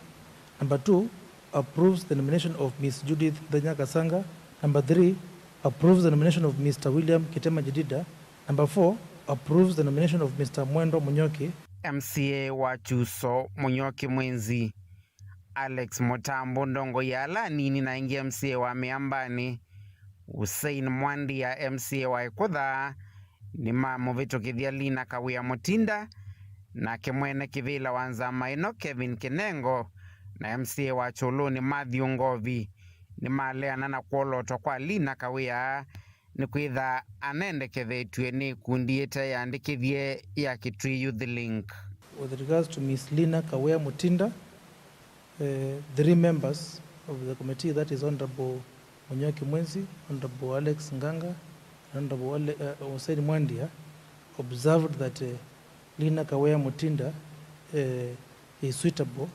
Number two, approves the nomination of Miss Judith Thenya Kasanga. Number three, approves the nomination of Mister William Kitema Jedida. Number four, approves the nomination of Mister Mwendwa Mũnyoki. M C A wa Kyuso, Mũnyoki Mwinzi, Alex Mũtambu, ndongoi ya ala anini na ĩngĩ, M C A wa Mĩambanĩ, Hussein Mwandia, M C A wa Ĩkũtha, nĩmamũvĩtũkĩthya Lina Kawĩa Mũtinda, nake mwene kĩvĩla wa nzama ĩno, Kevin Kinengo, na M C A wa Kyũlũnĩ, Matthew Ngovi, nĩmaleana na kwolotwa kwa Lina Kawĩa nĩkwĩtha anendekethetw'e nĩ ĩkundi ĩte yandĩkĩthye ya Kitui Youth Link. With regards to Miss Lina Kawĩa Mũtinda, uh, three members of the committee, that is Honorable Mũnyoki Mwinzi, Honorable Alex Nganga, and Honorable Ale- uh, Hussein Mwandia, observed that uh, Lina Kawĩa Mũtinda uh, is suitable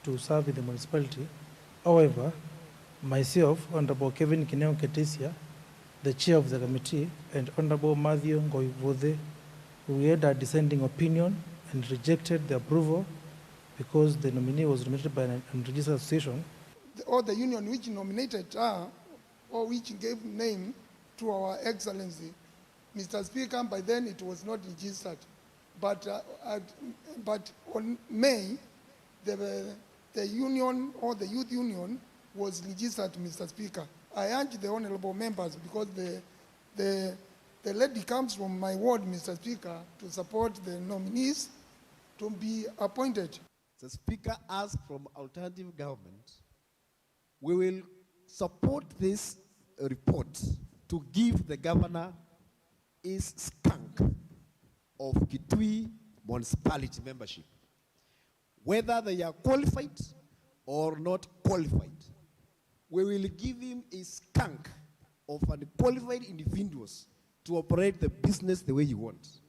to serve in the municipality. However, myself, Honorable Kevin Kineo Ketesia, the chair of the committee, and Honorable Matthew Ngoivuthi, we had a dissenting opinion and rejected the approval because the nominee was nominated by an unregistered association. The- or the union which nominated her or which gave name to our Excellency, Mister Speaker, by then it was not registered. But, uh, at, but on May, the, the union or the youth union was registered, Mister Speaker. I urge the honorable members, because the, the, the lady comes from my ward, Mister Speaker, to support the nominees to be appointed. The Speaker asked from alternative government, we will support this report to give the governor his skunk of Kitui municipality membership. Whether they are qualified or not qualified, we will give him a skunk of unqualified individuals to operate the business the way he wants.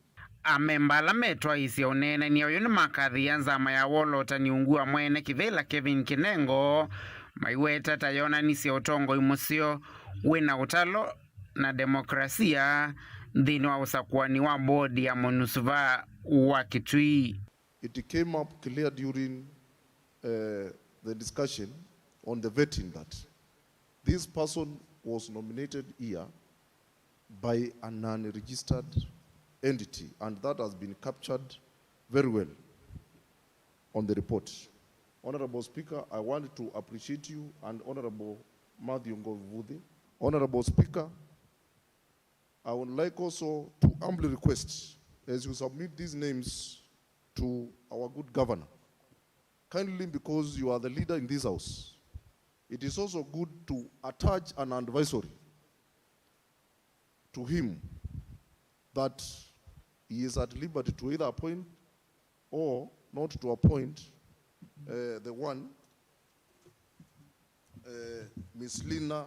Amemba ala metwaĩĩsye ũneenany'a ũyũ nĩmakathĩĩa nzama ya wolotani ungu wa mwene kĩvĩla Kevin Kinengo, maiweta ta yonanisye ũtongoi mũseo wĩna ũtalo na demokrasia nthĩnĩ wa ũsakũani wa board ya MONUSVA wa Kitui. It came up clear during uh, the discussion on the vetting that this person was nominated here by an unregistered entity, and that has been captured very well on the report. Honorable Speaker, I want to appreciate you and Honorable Matthew Ngovuthi. Honorable Speaker, I would like also to humbly request, as you submit these names to our good governor, kindly, because you are the leader in this house, it is also good to attach an advisory to him that he is at liberty to either appoint or not to appoint uh, the one uh, Miss Lina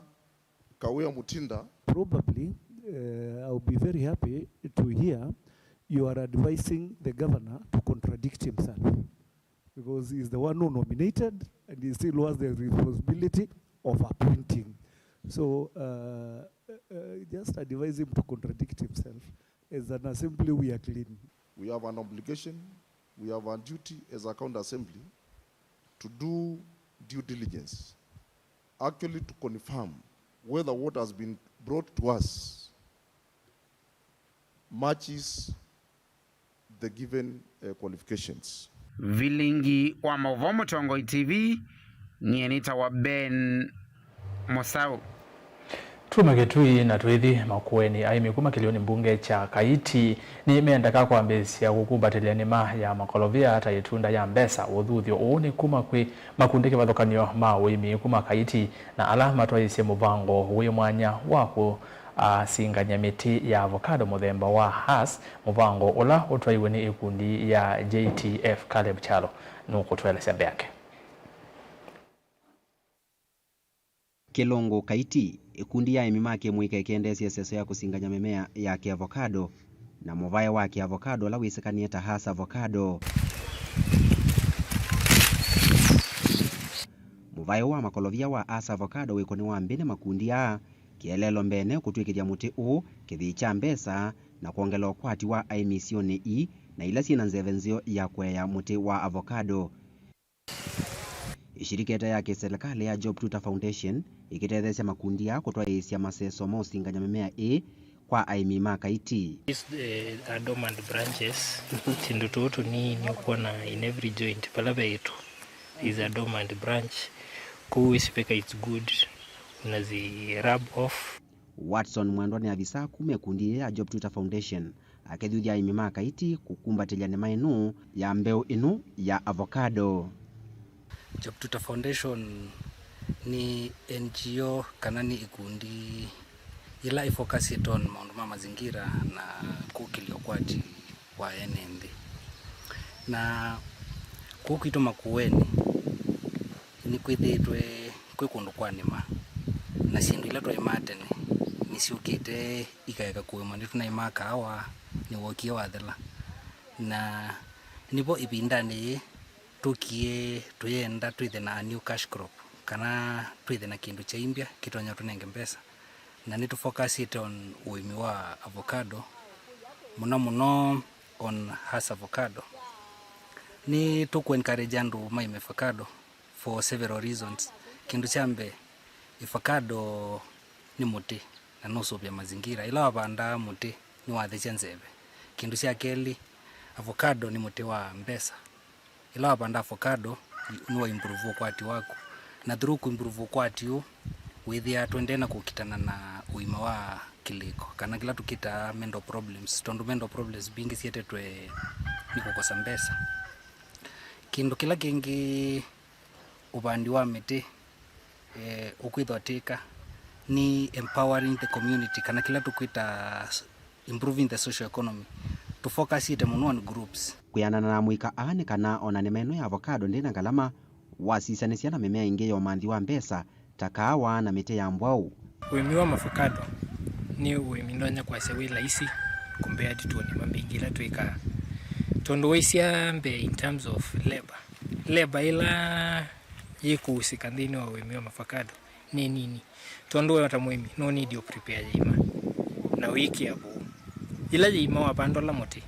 Kawea Mutinda. Probably, uh, I'll be very happy to hear you are advising the governor to contradict himself, because he's the one who nominated and he still has the responsibility of appointing. So, uh, uh, just advise him to contradict himself. As an assembly, we are clean. We have an obligation, we have a duty as a county assembly to do due diligence, actually to confirm whether what has been brought to us matches the given, uh, qualifications. Vilingi wa maũvoo Mũtongoi T V, nyie nĩtawa Ben Mũsaũ. Tuma Kĩtui na tũithi Makueni. Aĩmi kuma kĩlĩonĩ mbunge kya Kaiti nĩmendeka kwambĩĩsya kũkumbatĩlya nĩma ya makolovia ta ĩtunda ya mbesa. Ũthuthyo ũũ nĩ kuma kwĩ makundi kĩvathũkany'o ma ũĩmi kuma Kaiti na ala matwaĩĩsye mũvango wĩ mwanya wa kũ asingany'a mĩtĩ ya avocado mũthemba wa Hass, mũvango ũla ũtwaiwe nĩ ĩkundi ya J T F. Caleb Kyalo nũkũtũelesya mbeange. Kĩlũngũ Kaiti, ĩkundi ya aĩmi ma kĩmũika ĩkendeesya ĩseso ya kũsingany'a mĩmea ya kĩavocado na mũvae wa kĩavocado ũla wĩsĩkanĩe ta Hass avocado. Mũvae ũũ wa makolovia wa Hass avocado wĩkũnĩwa nthĩ nĩ makundi aa. Kĩeleelo mbeenĩ, kũtw'ĩkĩthya mũtĩ ũũ kĩthĩi kya mbesa na kwongela ũkwati wa aĩmi isionĩ ii na ila syĩ na nzeve nzeo ya kũea mũtĩ wa avocado. Ĩshirika ĩte ya kĩsilikalĩ ya Job Tuta Foundation ĩkĩtetheesya makundi aa kũtwaĩĩsya maseso ma ũsingany'a mĩmea ĩĩ kwa aĩmi ma Kaiti. These, eh, are dormant branches. Tũndũ tũũ tũnini ũkwona in every joint, vala ve ĩtu is a dormant branch. Kwoou wĩsiveka it's good, unazi rub off. Watson Mwendwa nĩ avisa kuma ĩkundi yĩĩ ya Job Tuta Foundation, akĩthuthya aĩmi ma Kaiti kũkumbatĩlya nĩma ĩno ya mbeũ ĩno ya avocado. Job Tuta Foundation nĩ N G O kana nĩ ĩkundi yĩla ĩfocusĩte on maũndũ ma mazingira na kũkĩlya ũkwati wa ene nthĩ. Na kũu kwitũ Makueni nĩkwĩthĩĩtwe kwĩ kũndũ kwa nĩma, na syĩndũ ila twaĩmaa tene nĩsyũkĩte ikaeka kũĩmwa. Nĩtũnaĩmaa kaawa, nĩwookie wathela, na nĩvo ĩvindanĩ yĩĩ tũkie tũyenda twĩthe na a new cash crop, kana twĩthe na kĩndũ kyaimbya kĩtonya tũnenge mbesa. Na nĩtũfocusĩte on ũĩmi wa avocado, mũno mũno on Hass avocado. Nĩtũkũ encourage andũ maĩme avocado for several reasons. Kĩndũ kya mbee, avocado nĩ mũtĩ na nũsũvĩa mazingira. Ĩla wavandaa mũtĩ, nĩwathesya nzeve. Kĩndũ kya kelĩ, avocado nĩ mũtĩ wa mbesa. Ĩla wavanda avocado, nĩwa improve ũkwati waku. Na through kũ improve ũkwati ũũ, wĩthĩaa tũendee na kũkitana na ũima wa kĩlĩko, kana kĩla tũkĩtaa mental problems, tondũ mental problems mbingĩ syetetwe nĩ kũkosa mbesa. Kĩndũ kĩla kĩngĩ, ũvandi wa mĩtĩ, eh, ũkwĩthwa tĩka nĩ empowering the community, kana kĩla tũkwĩta s-, improving the social economy. Tũfocusĩte mũno on groups. Kwĩanana na amũika aa nĩ kana o na nĩma ĩno ya avocado ndĩ na ngalama, wasisanĩsya na mĩmea ĩngĩ ya ũmanthi wa mbesa ta kaawa na mĩtĩ ya mbwaũ. Ũĩmi wa mavocado nĩ ũĩmi ndonya kwasya wĩ laisi compared to nĩma mbingĩ ila twĩkaa. Tondũ waisya mbee in terms of labor, labor ĩla yĩkũusĩka nthĩnĩ wa ũĩmi wa mavocado nĩ nini. Tondũ we ta mũĩmi, no need ũ prepare yĩima na ũyĩkĩa vũũ. Yĩla yĩima wavanda ũla mũtĩ,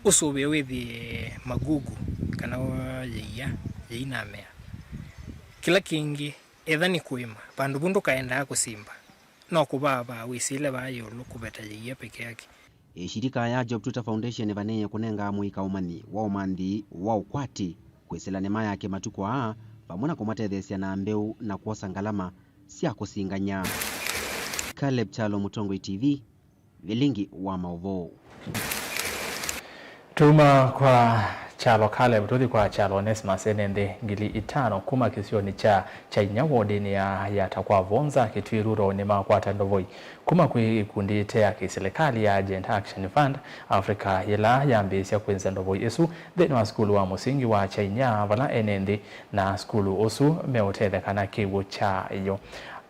ũsũvĩe wĩthĩe magugu kana yĩia, yĩinamea. Kĩla kĩngĩ, etha nĩ kũĩma, vandũ vu ndũkaendaa kũsimba, no kũvaavaa wĩsĩle vaa ĩũlũ kũveta yĩia peke yake. Ĩshirika ya Job Tuta Foundation ĩvanĩĩe kũnenga amũika ũmanyi wa ũmanthi wa ũkwati, kwĩsĩla nĩma yake matukũ aa, vamwe na kũmatetheesya na mbeũ na kwosa ngalama sya kũsingany'a. Caleb Kyalo, Mũtongoi T V, Vilingi wa maũvoo. Tuma kwa Kyalo Caleb, tũthi kwa Kyalo Onesmus. Ene nthĩ ngili itano kuma kĩsionĩ kya Kyainya wodinĩ ya Yatta kwa Vonza, Kitui Rural, nĩmakwata ndovoi kuma kwĩ ĩkundi ĩte ya kĩsilikalĩ ya Agent Action Fund Africa, yĩla yambĩĩsya kwĩnza ndovoi ĩsu nthĩnĩ wa sukulu wa mũsingi wa Kyainya, vala ene nthĩ na sukulu ũsu meũtetheka na kĩw'ũ kyayo.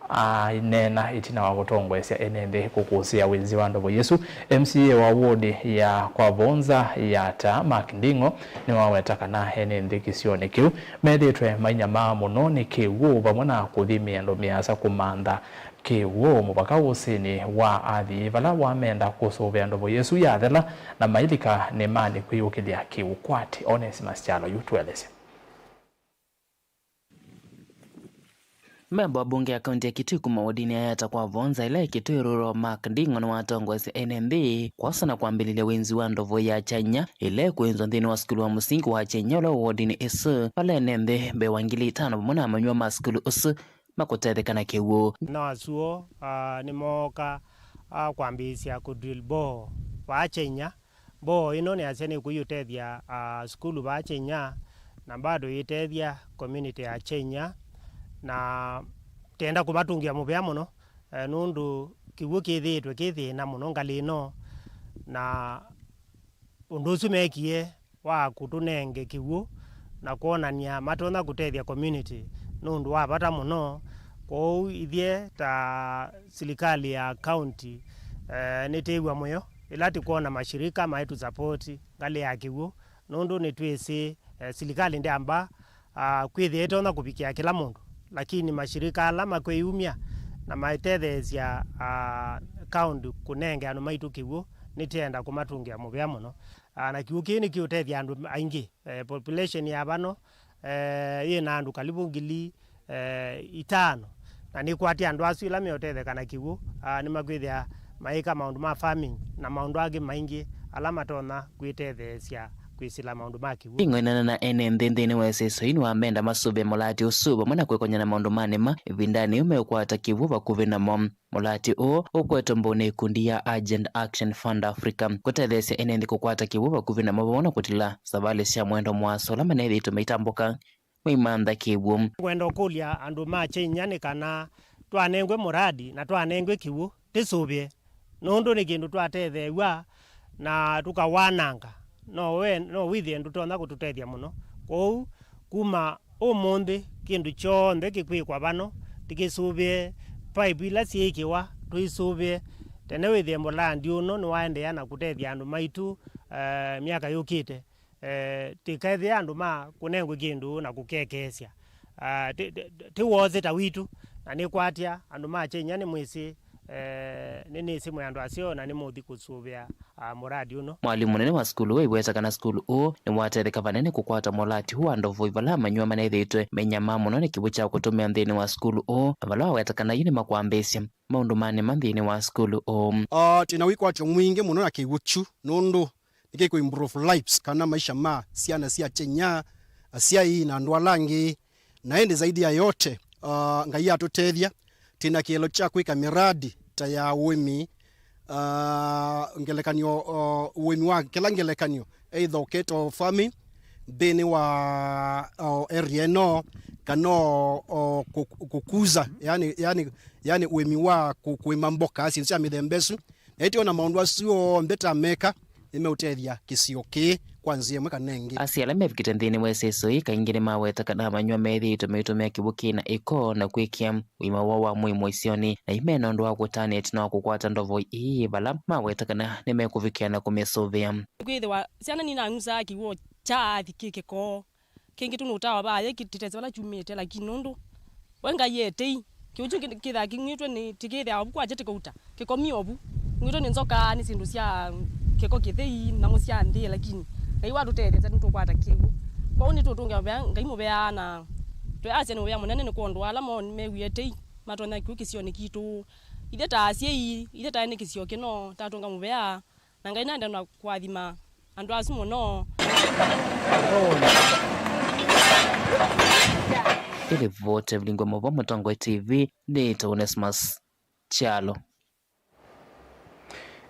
Aineena ĩtina wa kũtongoesya ene nthĩ kũkũsĩĩa wĩnzi wa ndovo ĩsu, M C A wa wodi ya Kwa Vonza ya Taa, Mark Nding'o, nĩwaweta kana ene nthĩ kĩsionĩ kĩu methĩĩtwe mainyamaa mũno nĩ kĩw'ũ vamwe na kũthi mĩendo mĩasa kũmantha kĩw'ũ mũvaka ũsĩnĩ wa athii vala wamenda kũsũvĩa ndovo ĩsu yathela na mailika nĩmanĩ kwĩyũkĩlya kĩw'ũ kwati. Onesimus Kyalo yu tũelesye. Memba wa mbunge ya kaunti ya Kitui kuma wodinĩ ya Yata Kwa Vonza ĩla ĩ Kitui Rural, Mark Nding'o, nĩwatongoesye ene nthĩ kwosa na kwambĩlĩlya wĩnzi wa ndovo ya Chainya ĩla ĩkwĩnzwa nthĩnĩ wa sukulu wa mũsingi wa Chainya ũla wĩ wodinĩ ĩsu, vala ene nthĩ mbee wa ngili itano vamwe na amanyĩw'a ma sukulu ũsu makũtetheka na kĩw'ũ. No asuo, ah, nĩmooka, ah, kwambĩĩsya kũ drill bore vaa Chainya. Bore ĩno nĩasya nĩkũiũtethya, ah, sukulu vaa Chainya, na bado ĩtethya community ya Chainya, na tenda kũmatũngĩa mũvea mũno, eh, nũndũ kĩw'ũ kĩthĩĩtwe kĩ thĩna mũno ngalĩ ĩno, na ũndũ ũsu mekie wa kũtũnenge kĩw'ũ na kwonany'a matonya kũtethya community nĩ ũndũ wa vata mũno. Kwoou ithyĩ ta silikalĩ ya county, eh, nĩtĩĩw'a mũyo ĩla tũkwona mashirika maitũ support ngalĩ ya kĩw'ũ, nũndũ nĩtwĩsĩ, eh, silikalĩ ndĩamba, ah, kwĩthĩa ĩtonya kũvikĩa kĩla mũndũ, lakini mashirika ala makwĩyumya na matetheesya, ah, county kũnenge andũ maitũ kĩw'ũ, nĩtĩenda kũmatũngĩa mũvea mũno. Ah, na kĩw'ũ kĩĩ nĩkĩũtethya andũ aingĩ. Eh, population ya vano, eh, yĩ na andũ kalivu ngili, eh, itano, na nĩkwatya andũ asu ĩla meũtetheka na kĩw'ũ, ah, nĩmakwĩthĩa maĩka maũndũ ma farming na maũndũ angĩ maingĩ ala matonya kwĩtetheesya kwĩsĩla maũndũ ma kĩw'ũ. Nding'o ainena na ene nthĩ nthĩnĩ wa ĩsesoi nĩwamenda masũvĩe mũlaati ũsu vamwe na kwĩkony'a na maũndũ ma nĩma ĩvindanĩ yĩu meũkwata kĩw'ũ vakuvĩ namo. Mũlaati ũũ ũkwetwe mbau nĩ ĩkundi ya Urgent Action Fund Africa kũtetheesya ene nthĩ kũkwata kĩw'ũ vakuvĩ namo vamwe na kũtila savalĩ sya mwendo mũasa ũla manethĩĩtwe maitambũka maimantha kĩw'ũ. Ngwenda ũkũlya andũ ma Chainya nĩ kana twanengwe mũradi na twanengwe kĩw'ũ tĩsũvĩe, nũndũ nĩ kĩndũ twatetheew'a na tũkawananga, no we, no wĩthĩe ndũtonya kũtũtethya mũno. Kwoou kuma ũmũnthĩ kĩndũ kyonthe kĩkwĩkwa vano tĩkĩsũvĩe, pipe ila syĩĩkĩwa tũisũvĩe. Tene wĩthĩe mũlandi ũno nĩwaendeea na kũtethya andũ maitũ, eh, myaka yũkĩte. Eh, tĩkethĩa andũ ma kũnengwe kĩndũ na kũkekeesya. Ah, ti, ti, ti wosĩ ta witũ, na nĩkwatya andũ ma Chainya nĩmwĩsĩ, eh, nĩnĩsĩ mwĩ andũ aseo na nĩmũthi kũsũvĩa, ah, mũradi ũno. Mwalimũ mũnene wa sukulu ũũ aiweta kana sukulu ũũ nĩwatetheka vanene kũkwata mũlati ũũ wa ndovoi vala amanyĩw'a manethĩĩtwe menyamaa mũno nĩ kĩw'ũ kya kũtũmĩa nthĩnĩ wa sukulu ũũ, na vala waweta kana yu nĩmakwambĩĩsya maũndũ ma nĩma nthĩnĩ wa sukulu ũũ. Ah, twĩ na wĩkwatyo mwingĩ mũno na kĩw'ũ kyu, nũndũ nĩkĩkũ improve lives kana maisha ma syana sya Chainya, asyai na andũ ala angĩ. Na ĩndĩ zaidi ya yote, ah, Ngai atũtethya, twĩ na kĩelo kya kwĩka miradi ta ya ũĩmi, ah, ngelekany'o, ah, ũĩmi wa kĩla ngelekany'o, either cattle farming nthĩnĩ wa, ah, area ĩno, kana, ah, kũ-, kũkuza, yani, yani, yani ũĩmi wa kũ-, kũĩma mboka, syĩndũ sya mĩthemba ĩsu. Na ĩtĩ ona maũndũ asu onthe ta meka, nĩmeũtethya kĩsio kĩĩ kwa nzĩa ĩmwe kana ĩngĩ. Asyai ala mevikĩte nthĩnĩ wa ĩseso ĩĩ kaingĩ nĩmaweta kana amanyĩw'a methĩĩtwe maitũmĩa kĩw'ũ kĩ na ĩko na kwĩkĩa ũima woo wa mwĩĩ mũisyonĩ, na yu me na ũndũ wa kũtanĩa ĩtina wa kũkwata ndovo ii vala maweta kana nĩmekũvikĩa na kũmĩsũvĩa. Kwĩthĩwa syana ninang'usaa kĩw'ũ kya athi kĩ kĩkoo. Kĩngĩ tũnũtawa vaa yĩ kĩtĩtesĩ vala kyumĩte, lakini nũndũ we Ngai e tei, kĩu kyu kĩ-, kĩthaa kĩng'wĩtwe nĩ, tĩkĩthĩa ovu kwakya tĩkauta, kĩkomie ovu. Ng'wĩtwe nĩ nzoka, nĩ syĩndũ sya kĩko kĩthei, nyamũ sya nthĩ, lakini Ngai watũtetheesya nĩtũkwata kĩw'ũ. Kwoou nĩtũtũngĩa mũvea Ngai mũvea, na tweasya nĩ mũvea mũnene nĩ kwondũ ala moo mewie tei matonya kĩw'ũ kĩsionĩ kitũ. Ithyĩ ta asyai, ithyĩ ta ene kĩsio kĩno, tatũnga mũvea. Na Ngai naendeea na kũathima andũ asu mũno. Ĩlivoti Vilingwa Mũvwa, Mũtongoi T V, nĩĩtawa Onesmus Kyalo.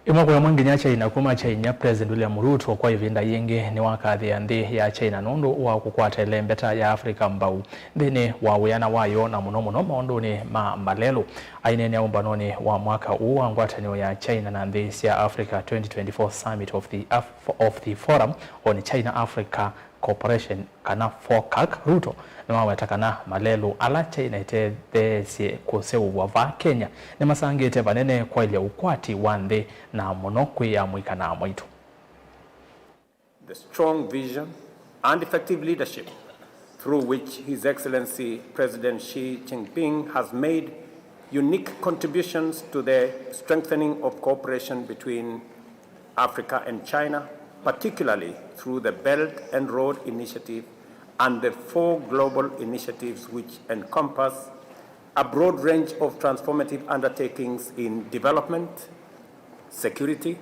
Ĩmwe kwa ĩmwe nginya China. Kuma China, President William Ruto kwa ĩvinda yĩngĩ nĩwakathĩa nthĩ ya China nũndũ wa kũkwata ĩlembeta ya Africa mbau nthĩnĩ wa wĩana wayo, na mũno mũno maũndũnĩ ma malelũ. Aineenea ũmbanonĩ wa mwaka ũũ wa ngwatanĩo ya China na nthĩ sya Africa twenty twenty-four Summit of the Af-, of the Forum on China Africa Corporation, kana FOCAC, Ruto nĩwaweta kana malelũ ala China ĩtetheesye kũseũvw'a vaa Kenya nĩmasangĩte vanene kwaĩlya ũkwati wa nthĩ na mũno kwĩ amũika na amwaitũ. The strong vision and effective leadership through which His Excellency President Xi Jinping has made unique contributions to the strengthening of cooperation between Africa and China, particularly through the Belt and Road Initiative and the four global initiatives, which encompass a broad range of transformative undertakings in development, security,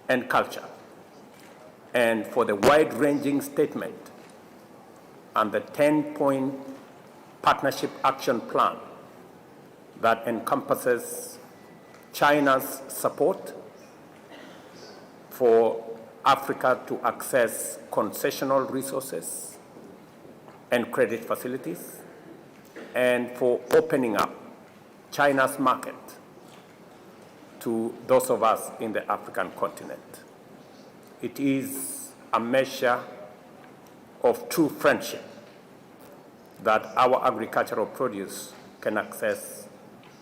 and culture, and for the wide-ranging statement and the ten-point partnership action plan that encompasses China's support for Africa to access concessional resources and credit facilities, and for opening up China's market to those of us in the African continent. It is a measure of true friendship that our agricultural produce can access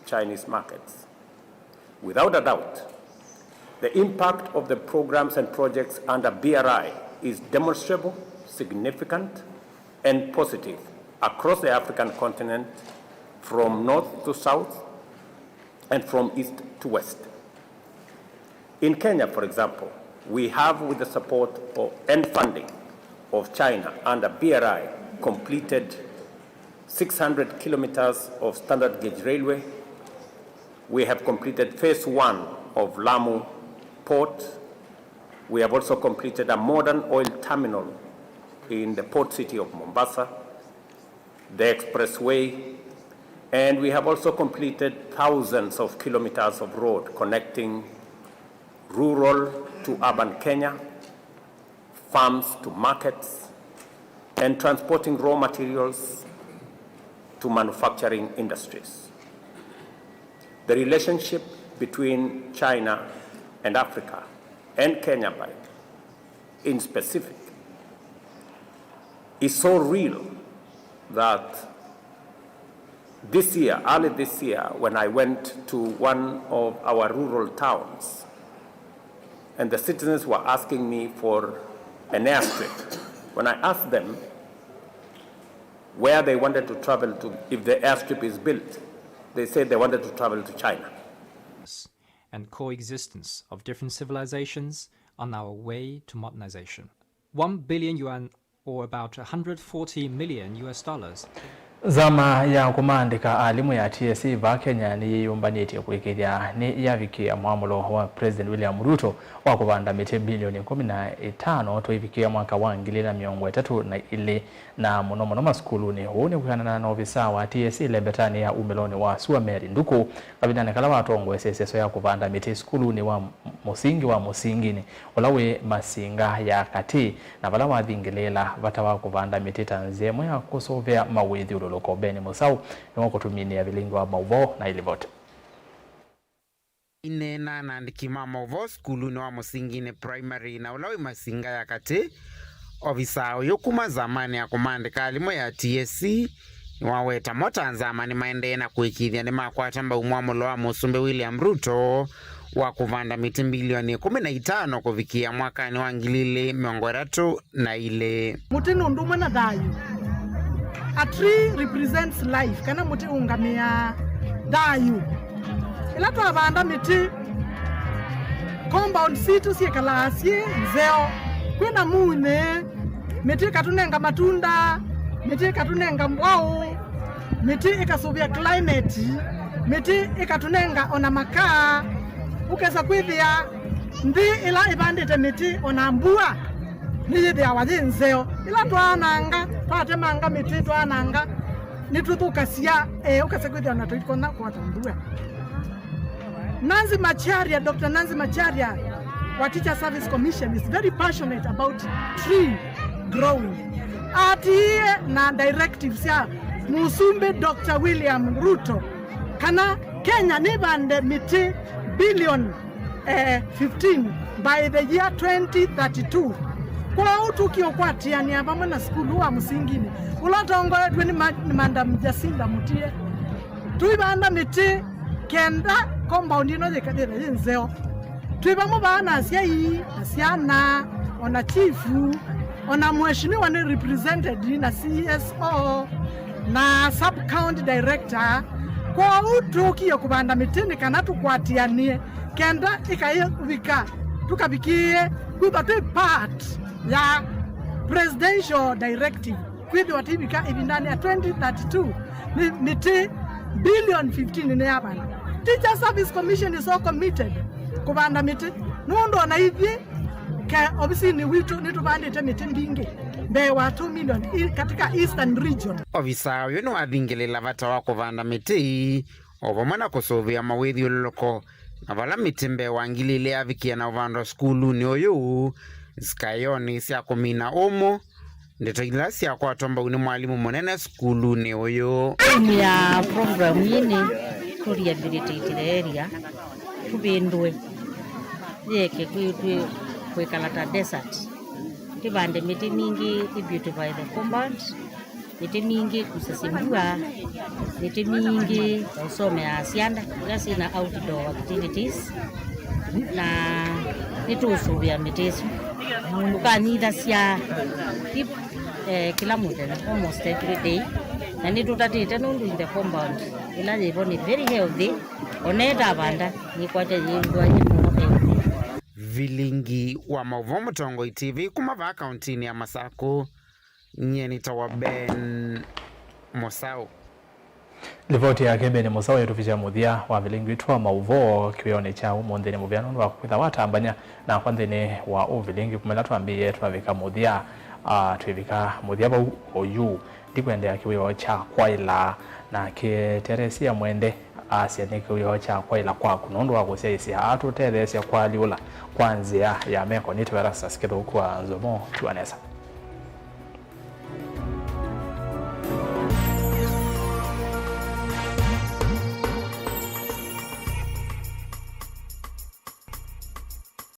Chinese markets. Without a doubt, the impact of the programs and projects under B R I is demonstrable, significant, and positive across the African continent, from north to south and from east to west. In Kenya, for example, we have, with the support of, and funding of China under B R I, completed six hundred kilometers of standard gauge railway. We have completed phase one of Lamu Port. We have also completed a modern oil terminal in the port city of Mombasa, the expressway, and we have also completed thousands of kilometers of road connecting rural to urban Kenya, farms to markets, and transporting raw materials to manufacturing industries. The relationship between China and Africa, and Kenya by, in specific, is so real that this year, early this year, when I went to one of our rural towns, and the citizens were asking me for an airstrip, when I asked them where they wanted to travel to, if the airstrip is built, they said they wanted to travel to China. And coexistence of different civilizations on our way to modernization. One billion yuan, or about a hundred forty million U S dollars. Nzama ya kũmaandĩka alimũ ya T S C vaa Kenya nĩyĩyũmbanĩtye kũĩkĩĩthya nĩyavikĩa mwamũlo wa President William Ruto wa kũvanda mĩtĩ bilioni ĩkũmi na ĩtano tũivikĩa mwaka wa ngili ilĩ na mĩongo ĩtatũ na ilĩ, na mũno mũno masukulunĩ. Ũu nĩ kwĩanana na ovisa wa T S C lembetanĩ ya umĩlonĩ wa sua Mary Nduku, kavindanĩ kala watongoesye ĩseso ya kũvanda mĩtĩ sukulunĩ wa mũsingi wa Mũsinginĩ, ũla wĩ Masinga ya Katĩ, na vala wathingĩlĩĩla vata wa kũvanda mĩtĩ ta nzĩa ĩmwe ya kũsũvĩa mawĩthyũlũlũko. Ben Mũsaũ nĩwe ũkũtũminĩa vilingi wa maũvoo na ilivoti. Aineena na andĩki ma maũvoo sukulunĩ wa Mũsinginĩ Primary na ũla wĩ Masinga ya Katĩ, ovisaa ũyũ kuma nzamanĩ ya kũmaandĩka alimũ ya T S C nĩwaweta mo ta nzama nĩmaendee na kũĩkĩĩthya nĩmakwata mbau mwamũlo wa Mũsumbĩ William Ruto wa kũvanda mĩtĩ mbilioni ĩkũmi na itano kũvikĩa mwakanĩ wa ngili ilĩ mĩongo ĩtatũ na ilĩ. Mũtĩ nĩ ũndũ ũmwe na thayũ. A tree represents life, kana mũtĩ ũũngamĩaa thayũ. Ĩla twavanda mĩtĩ, compound sitũ syĩkalaa syĩ nzeo. Kwĩna munyĩ, mĩtĩ ĩkatũnenga matunda, mĩtĩ ĩkatũnenga mbwaũ, mĩtĩ ĩkasũvĩa climate, mĩtĩ ĩkatũnenga ona makaa. Ũkesa kwĩthĩa nthĩ ĩla ĩvandĩte mĩtĩ ona mbua nĩyĩthĩawa yĩ nzeo. Ĩla twaananga, twatemanga mĩtĩ, twaananga, nĩtũthũkasya, eh, ũkesa kwĩthĩa ona tũikonya kwata mbua. Nancy Macharia, Doctor Nancy Macharia wa Teacher Service Commission is very passionate about tree growing. Atiie na directives sya Mũsumbĩ Doctor William Ruto kana Kenya nĩvande mĩtĩ billion, eh, fifteen by the year twenty thirty-two. Kwoou tũkie ũkwatĩanĩa vamwe na sukulu wa mũsinginĩ ũla ũtongoetw'e nĩ ma-, nĩ Madam Jacinta Mutie. Tũivanda mĩtĩ kenda compound ĩno yĩka-, yĩthĩe yĩ nzeo. Twĩ vamwe vaa na asyai, na syana, o na chifu, o na mheshimiwa nĩ represented na C S O na sub county director. Kwoou tũkie kũvanda mĩtĩ nĩ kana tũkwatĩanĩe kenda ĩkaĩvika, tũkavikĩĩe kwĩthwa twĩ part ya presidential directive, kwĩthĩwa tĩivika ĩvindanĩ ya twenty thirty-two, nĩ mĩtĩ billion fifteen nĩyavanda. Teacher Service Commission is so committed kũvanda mĩtĩ, nũndũ ona ithyĩ ke ovisinĩ witũ nĩtũvandĩte mĩtĩ mbingĩ mbee wa two million i-, katika Eastern region. Ovisa ũyũ nĩwathingĩlĩla vata wa kũvanda mĩtĩ o vamwe na kũsũvĩa mawĩthyũlũlũko na vala mĩtĩ mbee wa ngili ilĩ yavikie na ũvandwa sukulunĩ ũyũ, sikayonĩ sya kũmina ũmũ, ndeto ila syakwatwa mbau nĩ mwalimũ mũnene sukulunĩ ũyũ. Aim ya program ĩĩ nĩ kũ rehabilitate the area, tũvĩndũe, yeke kwĩ-, kwĩ-, kwĩkala ta desert. Tũvande mĩtĩ mingĩ, ĩ beautify the compound, mĩtĩ mingĩ kusasya mbua, mĩtĩ mingĩ ũsomeaa syanda ila syĩna outdoor activities, na nĩtũũsũvĩa mĩtĩ ĩsu. Mũkanyithasya tip, eh, kĩla mũthenya, almost every day, na nĩtũtatĩte nũndũ in the compound ĩla yĩvo nĩ very healthy, ona ĩtavanda nĩkwatya yĩĩthwa yĩ more healthy. Vilingi wa maũvoo Mũtongoi T V kuma vaa kauntinĩ ya Masakũ. Nyie nĩtawa Ben Mũsaũ. Livoti yake Ben Mũsaũ yĩtũvikya mũthya wa vilingi witũ wa maũvoo kĩwĩonĩ kya ũmũnthĩ. Nĩ mũvea nũndũ wa kwĩtha watambany'a nakwa nthĩnĩ wa ũvilingi kuma ĩla twambĩĩe twavika mũthya. Ah, twĩvika mũthya vau oyu, ndikwendea kĩwĩoo kya kwaĩla, nake Teresia Mwende asya nĩ kĩwĩoo kya kwaĩla kwaku nũndũ wa kũsyaĩĩsya atũtetheesya kwaalyũla kwa nzĩa ya meko. Nĩtawa Erastus Kĩthũku wa Nzomo, tiwa nesa.